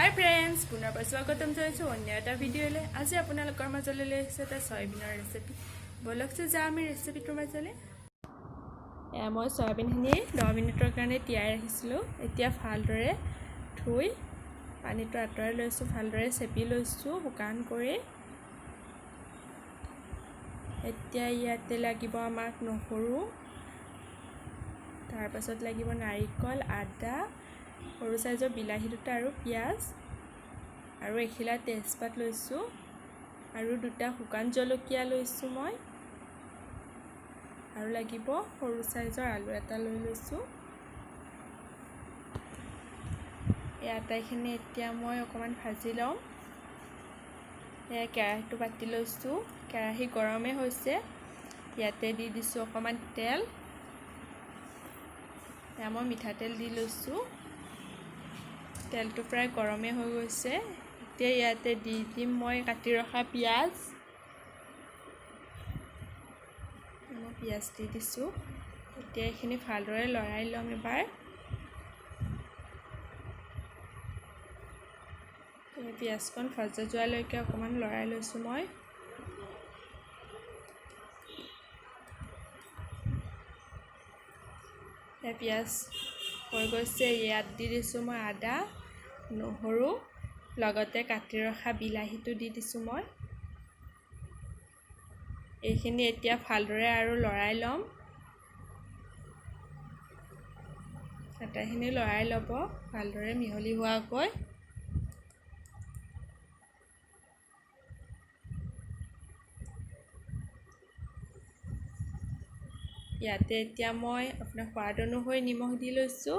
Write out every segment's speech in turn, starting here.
হাই friends, পুনৰবাৰ স্বাগতম জনাইছোঁ অন্য এটা ভিডিঅ'লৈ। আজি আপোনালোকৰ মাজলৈ লৈ আহিছোঁ এটা চয়াবিনৰ ৰেচিপি। ব'লকচোন যাওঁ আমি ৰেচিপিটোৰ মাজলৈ। এয়া মই চয়াবিনখিনি 10 মিনিটৰ কাৰণে তিয়াই ৰাখিছিলোঁ। এতিয়া ভালদৰে ধুই পানীটো আঁতৰাই লৈছোঁ, ভালদৰে চেপি লৈছোঁ শুকান কৰি। এতিয়া ইয়াতে লাগিব আমাক নহৰু, তাৰপাছত লাগিব নাৰিকল, আদা, সৰু চাইজৰ বিলাহী দুটা আৰু পিঁয়াজ আৰু এখিলা তেজপাত লৈছোঁ আৰু দুটা শুকান জলকীয়া লৈছোঁ মই আৰু লাগিব সৰু চাইজৰ আলু এটা লৈ লৈছোঁ। এই আটাইখিনি এতিয়া মই অকণমান ভাজি ল'ম। এয়া কেৰাহীটো পাতি লৈছোঁ, কেৰাহী গৰমেই হৈছে। ইয়াতে দি দিছোঁ অকণমান তেল। এয়া মই মিঠাতেল দি লৈছোঁ। তেলটো প্ৰায় গৰমেই হৈ গৈছে। এতিয়া ইয়াতে দি দিম মই কাটি ৰখা পিঁয়াজ। মই পিঁয়াজ দি দিছোঁ। এতিয়া এইখিনি ভালদৰে লৰাই ল'ম এবাৰ। পিঁয়াজকণ ভজা যোৱালৈকে অকণমান লৰাই লৈছোঁ মই। পিঁয়াজ হৈ গৈছে। ইয়াত দি দিছোঁ মই আদা, নহৰু, লগতে কাটি ৰখা বিলাহীটো দি দিছোঁ মই। এইখিনি এতিয়া ভালদৰে আৰু লৰাই ল'ম। আটাইখিনি লৰাই ল'ব ভালদৰে মিহলি হোৱাকৈ। ইয়াতে এতিয়া মই আপোনাৰ সোৱাদ অনুসৰি নিমখ দি লৈছোঁ,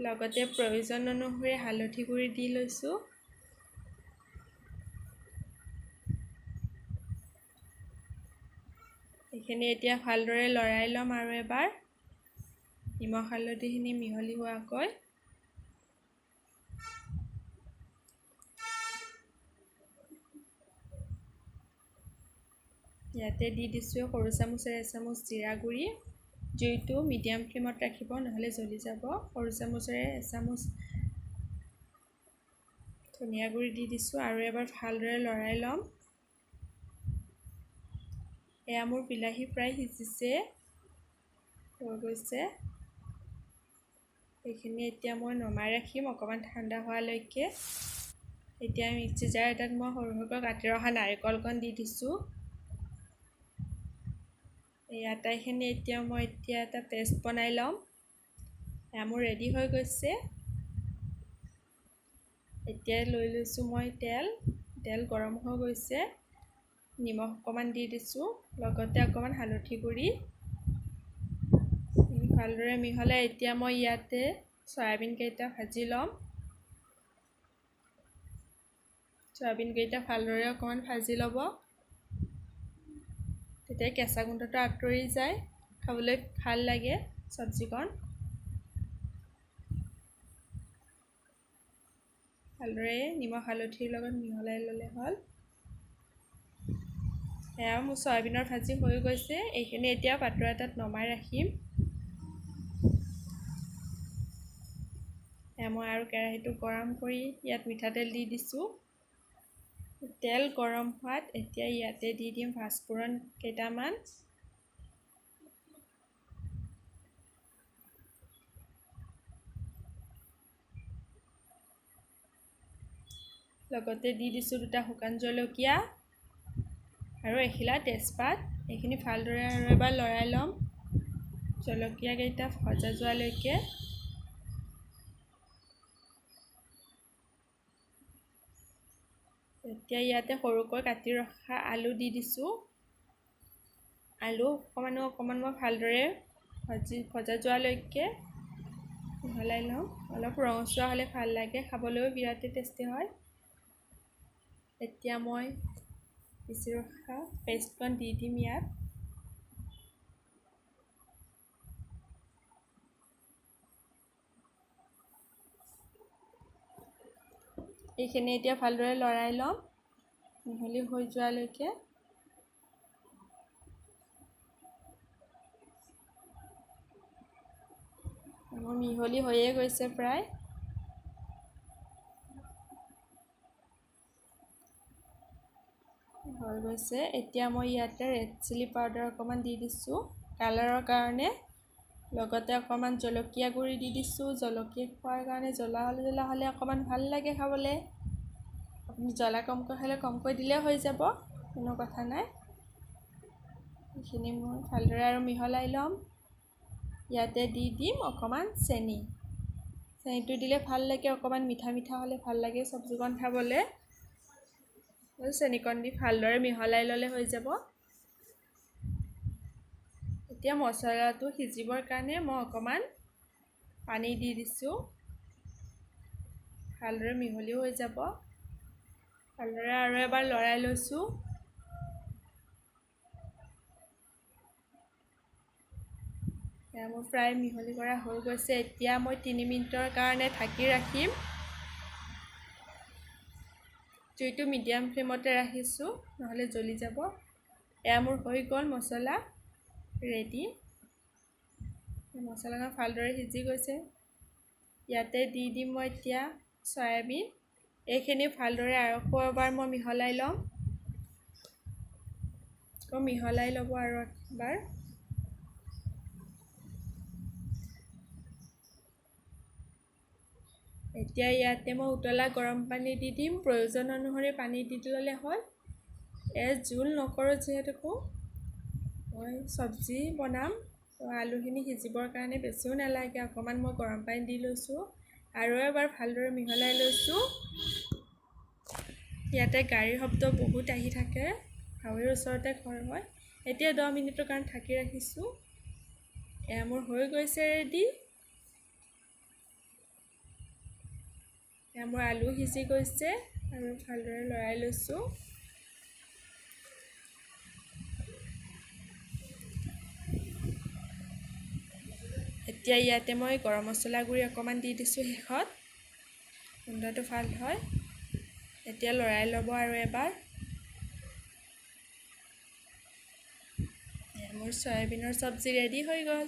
লগতে প্ৰয়োজন অনুসৰি হালধি গুড়ি দি লৈছোঁ। এইখিনি এতিয়া ভালদৰে লৰাই ল'ম আৰু এবাৰ নিমখ হালধিখিনি মিহলি হোৱাকৈ। ইয়াতে দি দিছোঁ সৰু চামুচেৰে এচামুচ জিৰা গুড়ি। জুইটো মিডিয়াম ফ্লেমত ৰাখিব, নহ'লে জ্বলি যাব। সৰু চামুচেৰে এচামুচ ধনিয়া গুড়ি দি দিছোঁ আৰু এবাৰ ভালদৰে লৰাই ল'ম। এয়া মোৰ বিলাহী প্ৰায় সিজিছে, হৈ গৈছে। এইখিনি এতিয়া মই নমাই ৰাখিম অকণমান ঠাণ্ডা হোৱালৈকে। এতিয়া মিক্সি জাৰ এটাত মই সৰু সৰুকৈ কাটি ৰখা নাৰিকলকণ দি দিছোঁ। এই আটাইখিনি এতিয়া মই এতিয়া এটা পেষ্ট বনাই ল'ম। এয়া মোৰ ৰেডি হৈ গৈছে। এতিয়া লৈ লৈছোঁ মই তেল। তেল গৰম হৈ গৈছে। নিমখ অকণমান দি দিছোঁ, লগতে অকণমান হালধি গুড়ি ভালদৰে মিহলাই এতিয়া মই ইয়াতে চয়াবিনকেইটা ভাজি ল'ম। চয়াবিনকেইটা ভালদৰে অকণমান ভাজি ল'ব, তেতিয়া কেঁচা গোন্ধটো আঁতৰি যায়, খাবলৈ ভাল লাগে চব্জিকণ। ভালদৰে নিমখ হালধিৰ লগত মিহলাই ল'লে হ'ল। এয়া মোৰ চয়াবিনৰ ভাজি হৈ গৈছে। এইখিনি এতিয়া পাত্ৰ এটাত নমাই ৰাখিম। এয়া মই আৰু কেৰাহীটো গৰম কৰি ইয়াত মিঠাতেল দি দিছোঁ। তেল গৰম হোৱাত এতিয়া ইয়াতে দি দিম পাঁচফোৰণ কেইটামান। লগতে দি দিছোঁ দুটা শুকান জলকীয়া আৰু এখিলা তেজপাত। এইখিনি ভালদৰে আৰু এবাৰ লৰাই ল'ম জলকীয়াকেইটা ভজা যোৱালৈকে। এতিয়া ইয়াতে সৰুকৈ কাটি ৰখা আলু দি দিছোঁ। আলু অকণমান মই ভালদৰে ভজা যোৱালৈকে মিহলাই ল'ম। অলপ ৰঙচুৱা হ'লে ভাল লাগে, খাবলৈও বিৰাটেই টেষ্টি হয়। এতিয়া মই পিচি ৰখা পেষ্টকণ দি দিম ইয়াত। এইখিনি এতিয়া ভালদৰে লৰাই ল'ম মিহলি হৈ যোৱালৈকে। মোৰ মিহলি হৈয়ে গৈছে প্ৰায়। হৈ গৈছে। এতিয়া মই ইয়াতে ৰেড চিলি পাউডাৰ অকণমান দি দিছোঁ কালাৰৰ কাৰণে, লগতে অকণমান জলকীয়া গুড়ি দি দিছোঁ। জলকীয়া খোৱাৰ কাৰণে জ্বলা হ'লে অকণমান ভাল লাগে খাবলৈ। আপুনি জ্বলা কমকৈ খালে কমকৈ দিলে হৈ যাব, কোনো কথা নাই। এইখিনি মই ভালদৰে আৰু মিহলাই ল'ম। ইয়াতে দি দিম অকণমান চেনি। চেনিটো দিলে ভাল লাগে, অকণমান মিঠা মিঠা হ'লে ভাল লাগে চব্জিকণ খাবলৈ। চেনিকণ দি ভালদৰে মিহলাই ল'লে হৈ যাব। এতিয়া মছলাটো সিজিবৰ কাৰণে মই অকণমান পানী দি দিছোঁ। ভালদৰে মিহলি হৈ যাব। ভালদৰে আৰু এবাৰ লৰাই লৈছোঁ। মোৰ প্ৰায় মিহলি কৰা হৈ গৈছে। এতিয়া মই 3 মিনিটৰ কাৰণে ঢাকি ৰাখিম। জুইটো মিডিয়াম ফ্লেমতে ৰাখিছোঁ, নহ'লে জ্বলি যাব। এয়া মোৰ হৈ গ'ল মছলা ৰেডি। মছলাখন ভালদৰে সিজি গৈছে। ইয়াতে দি দিম মই এতিয়া চয়াবিন। এইখিনি ভালদৰে আকৌ এবাৰ মই মিহলাই ল'ম। আকৌ মিহলাই ল'ব আৰু এবাৰ। এতিয়া ইয়াতে মই উতলা গৰম পানী দি দিম। প্ৰয়োজন অনুসৰি পানী দি ল'লে হ'ল। জোল নকৰোঁ যিহেতুকে মই চব্জি বনাম, তো আলুখিনি সিজিবৰ কাৰণে বেছিও নালাগে, অকণমান মই গৰম পানী দি লৈছোঁ। আৰু এবাৰ ভালদৰে মিহলাই লৈছোঁ। ইয়াতে গাড়ীৰ শব্দ বহুত আহি থাকে, হাইৱেৰ ওচৰতে ঘৰ হয়। এতিয়া 10 মিনিটৰ কাৰণে ঢাকি ৰাখিছোঁ। এয়া মোৰ হৈ গৈছে ৰেডি। এয়া মোৰ আলু সিজি গৈছে আৰু ভালদৰে লৰাই লৈছোঁ। এতিয়া ইয়াতে মই গৰম মছলা গুড়ি অকণমান দি দিছোঁ শেষত, গোন্ধটো ভাল হয়। এতিয়া লৰাই ল'ব আৰু এবাৰ। মোৰ চয়াবিনৰ চব্জি ৰেডি হৈ গ'ল।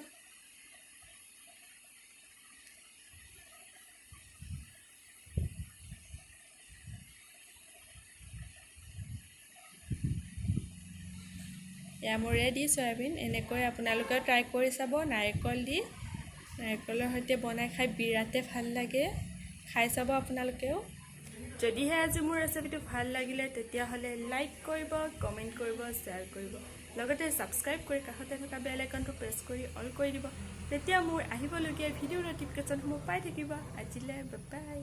এয়া মোৰ ৰেডি চয়াবিন। এনেকৈ আপোনালোকে ট্ৰাই কৰি চাব। নাৰিকল দি, নাৰিকলৰ সৈতে বনাই খাই বিৰাটে ভাল লাগে। খাই চাব আপোনালোকেও। যদিহে আজি মোৰ ৰেচিপিটো ভাল লাগিলে তেতিয়াহ'লে লাইক কৰিব, কমেণ্ট কৰিব, শ্বেয়াৰ কৰিব, লগতে ছাবস্ক্ৰাইব কৰি কাষতে থকা বেল আইকনটো প্ৰেছ কৰি অল কৰি দিব। তেতিয়া মোৰ আহিবলগীয়া ভিডিঅ' ন'টিফিকেশ্যনসমূহ পাই থাকিব। আজিলৈ বাই।